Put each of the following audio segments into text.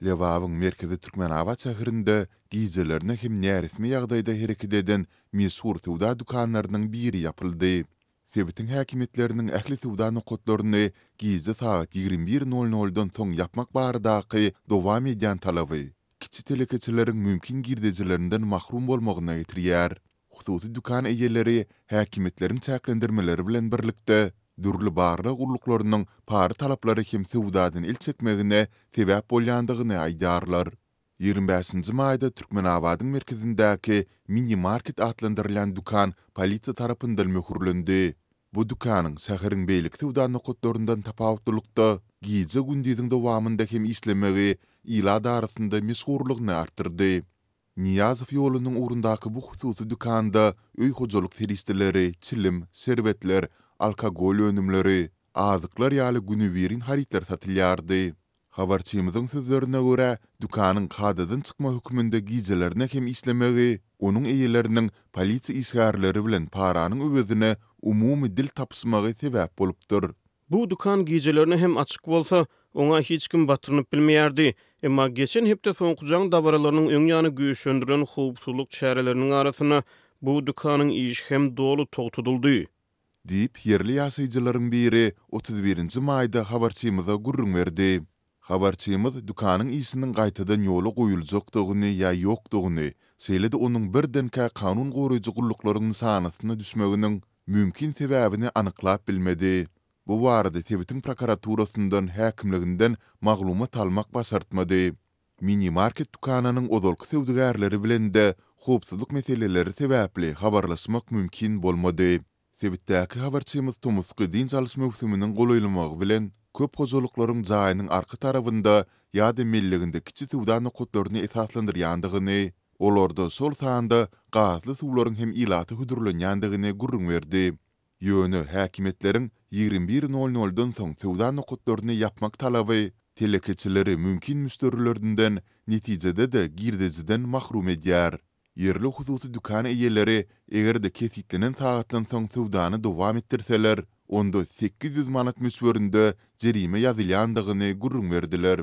Lebabyň merkezi Türkmenabat şäherinde gijelerine hem näresmi ýagdaýda hereket eden meşhur söwda dükanlarynyň biri ýapyldy. Sebitiň häkimiýetleriniň ähli söwda nokatlaryny gije sagat 21 nol noldan soň ýapmak baradaky dowam edýän talaby kiçi telekeçileriň mümkin girdejilerinden mahrum bolmagyna getirýär. Hususy dükan eýeleri häkimiýetleriň çäklendirmeleri bilen birlikde, dürli barlag gulluklarynyň para talaplary hem söwdadan el çekmegine sebäp bolýandygyny aýdýarlar. 25-nji maýda Türkmenabadyň merkezindäki Mini Market atlandyrylýan dükan polisiýa tarapyndan möhürlendi. Bu dükanyň şäheriň beýleki söwda nokatlaryndan tapawutlylykda, gije-gündiziň dowamynda hem işlemegi ilat arasynda meşhurlygyny artdyrdy. Nyýazow ýolunyň ugrundaky bu hususy dükanda öý hojalyk serişdeleri, çilim, şerbetler, alkogol önümleri, azyklar ýaly günübirin harytlar satylýardy. Habarçymyzyň sözlerine görä, dükanyň kadadan çykma hökmünde gijelerine hem işlemegi onuň eýeleriniň polisiýa işgärleri bilen paranyň öwezine umumy dil tapyşmagy sebäp bolupdyr. Bu dükan gijelerine hem açyk bolsa, oňa hiç kim batyrynyp bilmeýärdi. Emma geçen hepde soňky jaň dabaralarynyň öň ýany güýçlendirilen howpsuzlyk çäreleriniň arasynda bu dükanyň işi hem doly togtadyldy. Diýip, ýerli ýaşaýjylaryň biri 31 nji maýda habarçymyza gürrüň berdi. Habarçymyz dükanyň işiniň gaýtadan ýola goýuljakdygyny ýa ýokdugyny, şeýle-de onuň birdenkä kanun goraýjy gulluklaryň nyşanasyna düşmeginiň mümkin sebäbini anyklap bilmedi. Bu barada sebitiň prokuraturasyndan, häkimliginden maglumat almak başartmady. Mini Market dükanynyň ozalky söwdagärleri bilen-de howpsuzlyk meseleleri sebäpli habarlaşmak mümkin bolmady. Sebitdäki habarçymyz tomusky dynç alyş möwsüminiň golaýlamagy bilen, köp hojalyklaryň jaýynyň arka tarabynda ýa-da melleginde kiçi söwda nokatlaryny esaslandyrýandygyny, olarda şol sanda gazly suwlaryň hem ilata hödürlenýändigini gürrüň berdi. Ýöne häkimiýetleriň 21 nol noldan soň söwda nokatlaryny ýapmak talaby telekeçileri mümkin müşderilerinden, netijede-de girdejiden mahrum edýär. Ýerli hususy dükan eýeleri eger-de kesgitlenen sagatdan soň söwdany dowam etdirseler, onda 800 manat möçberinde jerime ýazylýandygyny gürrüň berdiler.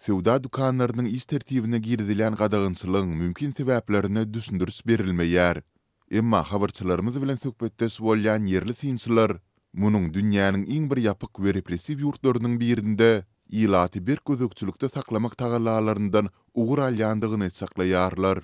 Söwda dükanlarynyň iş tertibine girizilýän gadagançylygyň mümkin sebäplerine düşündiriş berilmeýär. Emma habarçylarymyz bilen söhbetdeş bolýan ýerli synçylar munuň dünýäniň iň bir ýapyk we repressiw ýurtlarynyň birinde ilaty berk gözegçilikde saklamak tagallalaryndan ugur alýandygyny çaklaýarlar.